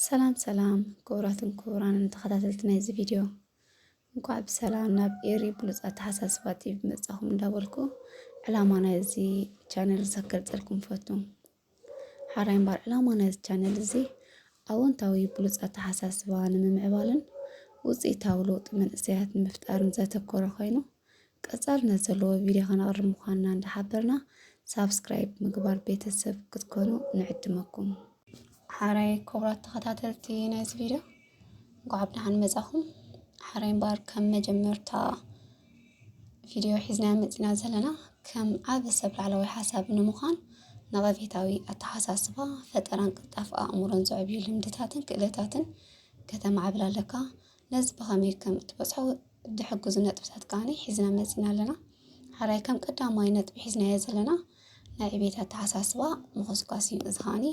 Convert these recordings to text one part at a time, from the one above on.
ሰላም ሰላም ክቡራትን ክቡራንን ተኸታተልቲ ናይዚ ቪድዮ፣ እንኳዕ ብሰላም ናብ ኤሪ ብሉፅ ኣተሓሳስባ ቲቪ መጻኹም እንዳበልኩ፣ ዕላማ ናይዚ ቻነል ዘገልጸልኩም ፈቱ። ሓራይ እምበር ዕላማ ናይዚ ቻነል እዚ ኣወንታዊ ብሉፅ ኣተሓሳስባ ንምምዕባልን ውፅኢታዊ ለውጢ መንእሰያት ንምፍጣርን ዘተኮረ ኮይኑ፣ ቀጻልነት ዘለዎ ቪድዮ ከነቕርብ ምዃንና እንዳሓበርና ሳብስክራይብ ምግባር ቤተሰብ ክትኮኑ ንዕድመኩም። ሓራይ ክቡራት ተኸታተልቲ ናይዚ ቪድዮ፣ እንኳዕ ብደሓን መጻኹም። ሓራይ እምበር ከም መጀመርታ ቪድዮ ሒዝና መጺና ዘለና ከም ዓቢ ሰብ ላዕለዋይ ሓሳብ ንምዃን ነቐፌታዊ ኣተሓሳስባ፣ ፈጠራን ቅልጣፍ ኣእምሮን ዘዕብዩ ልምድታትን ክእለታትን ከተማዕብል ኣለካ። ነዚ ብኸመይ ከም እትበጽሖ ድሕግዙ ነጥብታት ከኣኒ ሒዝና መጺና ኣለና። ሓራይ ከም ቀዳማይ ነጥቢ ሒዝናዮ ዘለና ናይ ዕቤት ኣተሓሳስባ ምኹስኳስ እዩ። እዚ ከኣኒ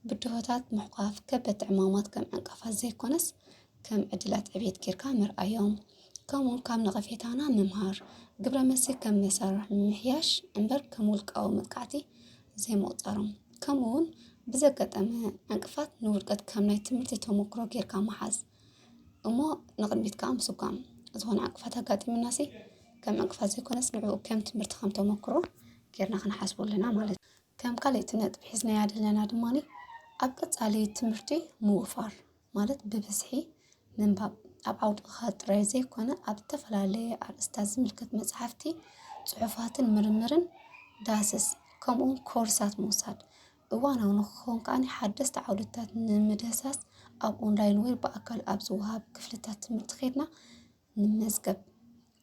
ብድሆታት ምሕቋፍ፣ ከበድቲ ዕማማት ከም ዕንቅፋት ዘይኮነስ ከም ዕድላት ዕቤት ጌርካ ምርኣዮም። ከምኡውን ካብ ነቐፌታና ምምሃር፣ ግብረ መልሲ ከም መሳርሒ ምምሕያሽ እምበር ከም ውልቃዊ መጥቃዕቲ ዘይምቑጻሮም። ከምኡውን ብዘጋጠመ ዕንቅፋት ንውድቀት ከም ናይ ትምህርቲ ተመክሮ ጌርካ ምሓዝ። እሞ ንቕድሚት ከኣ ምስጓም። ዝኾነ ዕንቅፋት ኣጋጢሙናሲ ከም ዕንቅፋት ዘይኮነስ ንዕኡ ከም ትምህርቲ ከም ተመክሮ ጌርና ክንሓስቦ ኣለና ማለት እዩ። ከም ካልኣይቲ ነጥቢ ሒዝናያ ዘለና ድማ ኣብ ቀጻሊ ትምህርቲ ምውፋር ማለት ብብዝሒ ምንባብ ኣብ ዓውድኻ ጥራይ ዘይኮነ ኣብ ዝተፈላለየ ኣርእስታት ዝምልከት መጽሓፍቲ፣ ጽሑፋትን ምርምርን ዳስስ ከምኡውን ኮርሳት ምውሳድ። እዋናዊ ንክኸውን ከኣ ሓደስቲ ዓውድታት ንምድህሳስ ኣብ ኦንላይን ወይ ብኣካል ኣብ ዝወሃብ ክፍልታት ትምህርቲ ኬድና ንመዝገብ።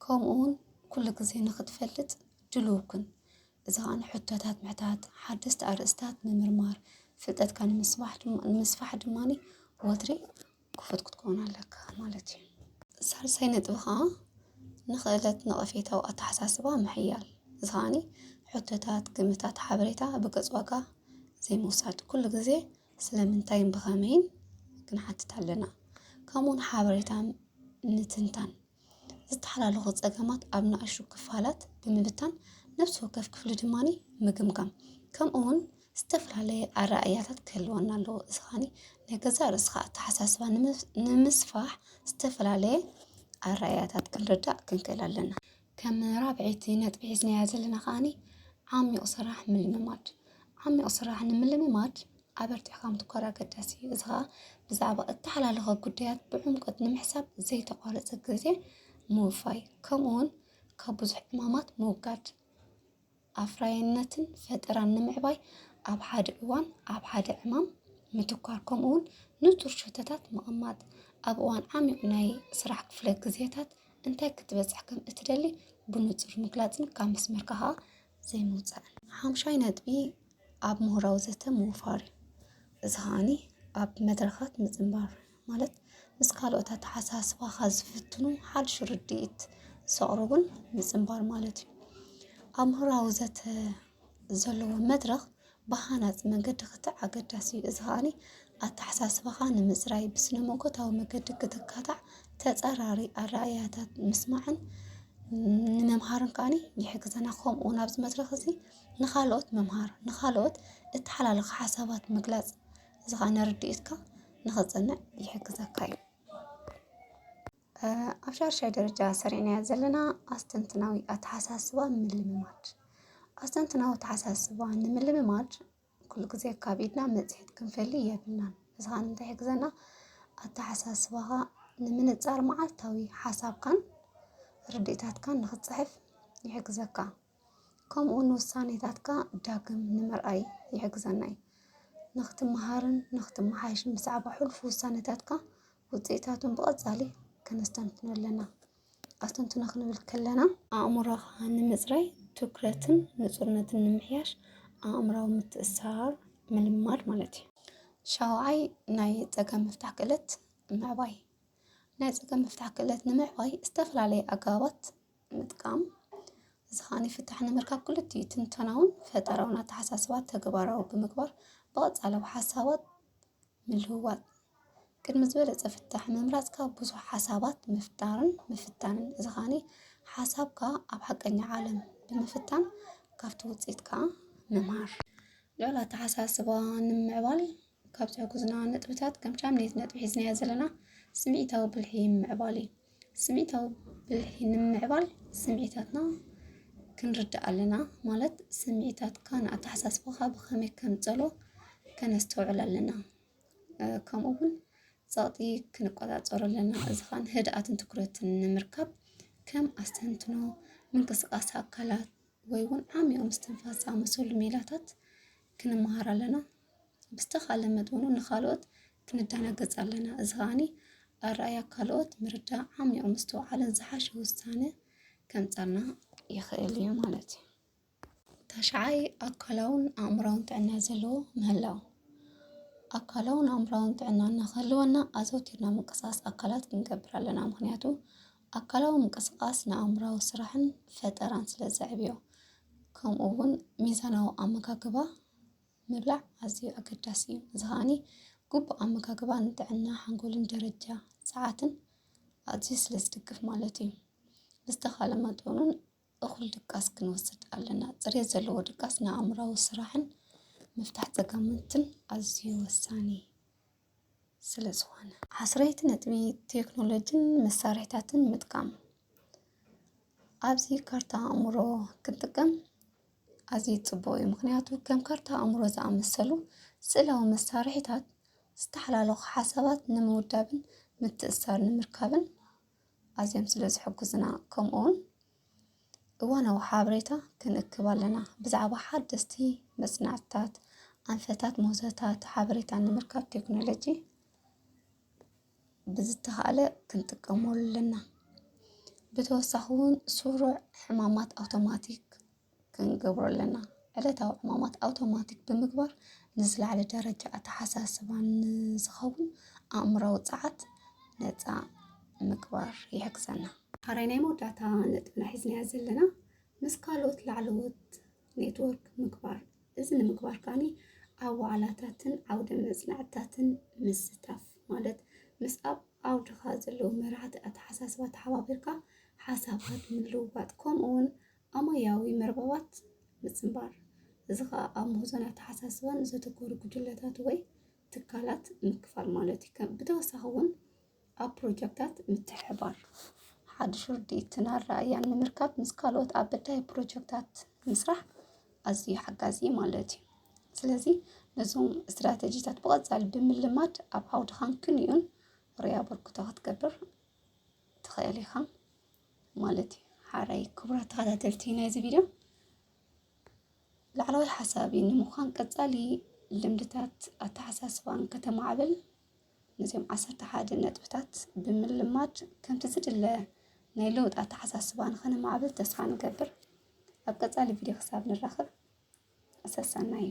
ከምኡ እውን ኩሉ ግዜ ንክትፈልጥ ድሉው ኩን። እዚ ከኣ ሕቶታት ምሕታት፣ ሓደስቲ ኣርእስታት ምምርማር፣ ፍልጠትካ ንምስፋሕ ድማ ንምስፋሕ ድማ ወትሪ ክፉት ክትከውን ኣለካ ማለት እዩ። ሳልሳይ ነጥቢ ከኣ ንኽእለት ነቐፌታዊ ኣተሓሳስባ ምሕያል። እዚ ከኣ ሕቶታት፣ ግምታት፣ ሓበሬታ ብገጽ ዋጋ ዘይምውሳድ። ኩሉ ግዜ ስለምንታይን ብኸመይን ክንሓትት ኣለና። ከምኡውን ሓበሬታ ምትንታን። ዝተሓላለኹ ጸገማት ኣብ ንኣሽቱ ክፋላት ብምብታን ነፍሲ ወከፍ ክፍሊ ድማ ምግምጋም። ከምኡውን ዝተፈላለየ ኣረኣእያታት ክህልወና ኣለዎ። እዚ ከኣ ናይ ገዛእ ርእስኻ ኣተሓሳስባ ንምስ- ንምስፋሕ ዝተፈላለየ ኣረኣእያታት ክንርዳእ ክንክእል ኣለና። ከም ራብዐይቲ ነጥቢ ሒዝናያ ዘለና ከኣ ዓሚቕ ስራሕ ምልምማድ። ዓሚቕ ስራሕ ንምልምማድ ኣበርቲዕካ ምትኳር ኣገዳሲ እዩ። እዚ ከኣ ብዛዕባ እተሓላለኸ ጉዳያት ብዕምቆት ንምሕሳብ ዘይተቋረጸ ግዜ ምውፋይ፣ ከምኡውን ካብ ብዙሕ ዕማማት ምውጋድ። ኣፍራይነትን ፈጠራን ንምዕባይ ኣብ ሓደ እዋን ኣብ ሓደ ዕማም ምትኳር፣ ከምኡውን ንጹር ሸቶታት ምቕማጥ። ኣብ እዋን ዓሚቕ ናይ ስራሕ ክፍለ ግዜታት እንታይ ክትበጽሕ ከም እትደሊ ብንጹር ምግላጽን ካብ መስመርካ ከኣ ዘይምውጻእን። ሓምሻይ ነጥቢ ኣብ ምሁራዊ ዘተ ምውፋር እዩ። እዚ ከኣኒ ኣብ መድረኻት ምጽንባር ማለት ምስ ካልኦት ኣተሓሳስባኻ ዝፍትኑ ሓድሽ ርድኢት ዘቕርቡን ምጽንባር ማለት እዩ። ኣብ ምሁራዊ ዘተ ዘለዎ መድረኽ ብሃናጺ መንገዲ ክትዕ ኣገዳሲ እዩ። እዚ ከኣኒ ኣተሓሳስባኻ ንምጽራይ ብስነ መጎታዊ መገዲ ክትካታዕ ተጻራሪ ኣረኣእያታት ምስማዕን ንምምሃርን ከኣኒ ይሕግዘና። ከምኡ እውን ኣብዚ መድረኽ እዚ ንኻልኦት ምምሃር፣ ንኻልኦት እተሓላለኸ ሓሳባት ምግላጽ፣ እዚ ከኣ ንርድኢትካ ንኸጸንዕ ይሕግዘካ እዩ። ኣብ ሻድሻይ ደረጃ ሰሪዕናዮ ዘለና ኣስተንትናዊ ኣተሓሳስባ ምልምማድ። ኣስተንትናዊ ኣተሓሳስባ ንምልምማድ ኩሉ ግዜ ካብ ኢድና መጽሔት ክንፈሊ የብልናን። እዚ ከኣ እንታይ ይሕግዘና? ኣተሓሳስባኻ ንምንጻር መዓልታዊ ሓሳብካን ርድኢታትካን ንኽትጽሕፍ ይሕግዘካ። ከምኡ ንውሳኔታትካ ዳግም ንምርኣይ ይሕግዘና እዩ። ንኽትመሃርን ንኽትመሓየሽን ብዛዕባ ሕሉፍ ውሳኔታትካ ውጽኢታቱን ብቐጻሊ ከነስተንትኖ ኣለና። ኣስተንትኖ ክንብል ከለና ኣእምሮኻ ንምጽራይ ትኩረትን ንጹርነትን ንምሕያሽ ኣእምራዊ ምትእስሳር ምልማድ ማለት እዩ። ሻውዓይ ናይ ጸገም ምፍታሕ ክእለት ምዕባይ። ናይ ጸገም ምፍታሕ ክእለት ንምዕባይ ዝተፈላለየ ኣገባባት ምጥቃም። እዚ ከኣ ፍታሕ ንምርካብ ክልቲኡ ትንተናውን ፈጠራውን ኣተሓሳስባ ተግባራዊ ብምግባር ብቐጻላዊ ሓሳባት ምልውዋጥ። ቅድሚ ዝበለጸ ፍታሕ ምምራጽካ ብዙሕ ሓሳባት ምፍጣርን ምፍታንን። እዚ ከኣ ሓሳብካ ኣብ ሓቀኛ ዓለም ብምፍታን ካብቲ ውጽኢት ከኣ ምምሃር። ልዑል ኣተሓሳስባ ንምምዕባል ካብ ዝሕግዙና ነጥብታት ከም ቻምኔት ነጥቢ ሒዝናዮ ዘለና ስምዒታዊ ብልሒ ምዕባል እዩ። ስምዒታዊ ብልሒ ንምዕባል ስምዒታትና ክንርዳእ ኣለና። ማለት ስምዒታትካ ንኣተሓሳስባኻ ብኸመይ ከምጸሎ ከነስተውዕል ኣለና። ከምኡ እውን ጸቕጢ ክንቆጻጸሮ ኣለና። እዚ ኸኣ ህድኣትን ትኩረትን ንምርካብ ከም ኣስተንትኖ፣ ምንቅስቃስ ኣካላት ወይ እውን ዓሚቕ ምስትንፋስ ዝኣመሰሉ ሜላታት ክንመሃር ኣለና። ብዝተኻለ መጠኑ ንኻልኦት ክንደናገጽ ኣለና። እዚ ኸኣኒ ኣረኣያ ካልኦት ምርዳእ፣ ዓሚቕ ምስትውዓልን ዝሓሸ ውሳነ ከምጻልና ይኽእል እዩ ማለት እዩ። ታሽዓይ፣ ኣካላውን ኣእምራውን ጥዕና ዘለዎ ምህላው። ኣካላውን ኣእምራውን ጥዕና ንኽህልወና ኣዘውቲርና ምንቅስቃስ ኣካላት ክንገብር ኣለና። ምኽንያቱ ኣካላዊ ምንቅስቃስ ንኣእምራዊ ስራሕን ፈጠራን ስለ ዘዕብዮ፣ ከምኡ እውን ሚዛናዊ ኣመጋግባ ምብላዕ ኣዝዩ ኣገዳሲ እዩ። እዚ ኸኣኒ ግቡእ ኣመጋግባ ንጥዕና ሓንጎልን ደረጃ ጸዓትን ኣዝዩ ስለ ዝድግፍ ማለት እዩ። ብዝተኻለ መጠኑን እኹል ድቃስ ክንወስድ ኣለና። ጽሬት ዘለዎ ድቃስ ንኣእምራዊ ስራሕን ምፍታሕ ጸገማትን ኣዝዩ ወሳኒ ስለ ዝኾነ። ዓስረይቲ ነጥቢ፣ ቴክኖሎጂን መሳርሒታትን ምጥቃም። ኣብዚ ካርታ ኣእምሮ ክንጥቀም ኣዝዩ ጽቡቕ እዩ። ምኽንያቱ ከም ካርታ ኣእምሮ ዝኣመሰሉ ስእላዊ መሳርሒታት ዝተሓላለኹ ሓሳባት ንምውዳብን ምትእስሳር ንምርካብን ኣዝዮም ስለ ዝሕግዙና፣ ከምኡውን እዋናዊ ሓበሬታ ክንእክብ ኣለና። ብዛዕባ ሓደስቲ መጽናዕትታት፣ ኣንፈታት፣ ምህዞታት ሓበሬታ ንምርካብ ቴክኖሎጂ ብዝተኻእለ ክንጥቀመሉ ኣለና። ብተወሳኺ እውን ስሩዕ ሕማማት ኣውቶማቲክ ክንገብሮ ኣለና። ዕለታዊ ዕማማት ኣውቶማቲክ ብምግባር ንዝለዓለ ደረጃ ኣተሓሳስባ ንዝኸውን ኣእምራዊ ጸዓት ነጻ ምግባር ይሕግዘና። ሓራይ ናይ መወዳእታ ነጥብና ሒዝናያ ዘለና ምስ ካልኦት ላዕለዎት ኔትወርክ ምግባር። እዚ ንምግባር ከኣኒ ኣብ ዋዕላታትን ዓውደ መጽናዕትታትን ምስታፍ ማለት ምስ ኣብ ዓውድኻ ዘለዉ መራሕቲ ኣተሓሳስባ ተሓባቢርካ ሓሳባት ምልውዋጥ፣ ከምኡ እውን ኣማያዊ መርበባት ምጽንባር። እዚ ኸኣ ኣብ ምህዞን ኣተሓሳስባን ዘተኮሩ ጉጅለታት ወይ ትካላት ምክፋል ማለት እዩ። ከም ብተወሳኺ እውን ኣብ ፕሮጀክታት ምትሕብባር፣ ሓድሽ ርድኢትን ኣረኣእያን ንምርካብ ምስ ካልኦት ኣብ በዳሂ ፕሮጀክታት ምስራሕ ኣዝዩ ሓጋዚ ማለት እዩ። ስለዚ ነዞም ስትራተጂታት ብቐጻሊ ብምልማድ ኣብ ዓውድኻን ክንዮን ርኡይ ኣበርክቶ ክትገብር ትኽእል ኢኻ ማለት እዩ። ሓራይ ክቡራት ተኸታተልቲ ናይዚ ቪድዮ ላዕለዋይ ሓሳቢ ንምዃን ቀጻሊ ልምድታት ኣተሓሳስባን ከተማዕብል ነዚኦም ዓሰርተ ሓደ ነጥብታት ብምልማድ ከምቲ ዝድለ ናይ ለውጢ ኣተሓሳስባ ንኸነማዕብል ተስፋ ንገብር። ኣብ ቀጻሊ ቪድዮ ክሳብ ንራኸብ ሰሰናዩ።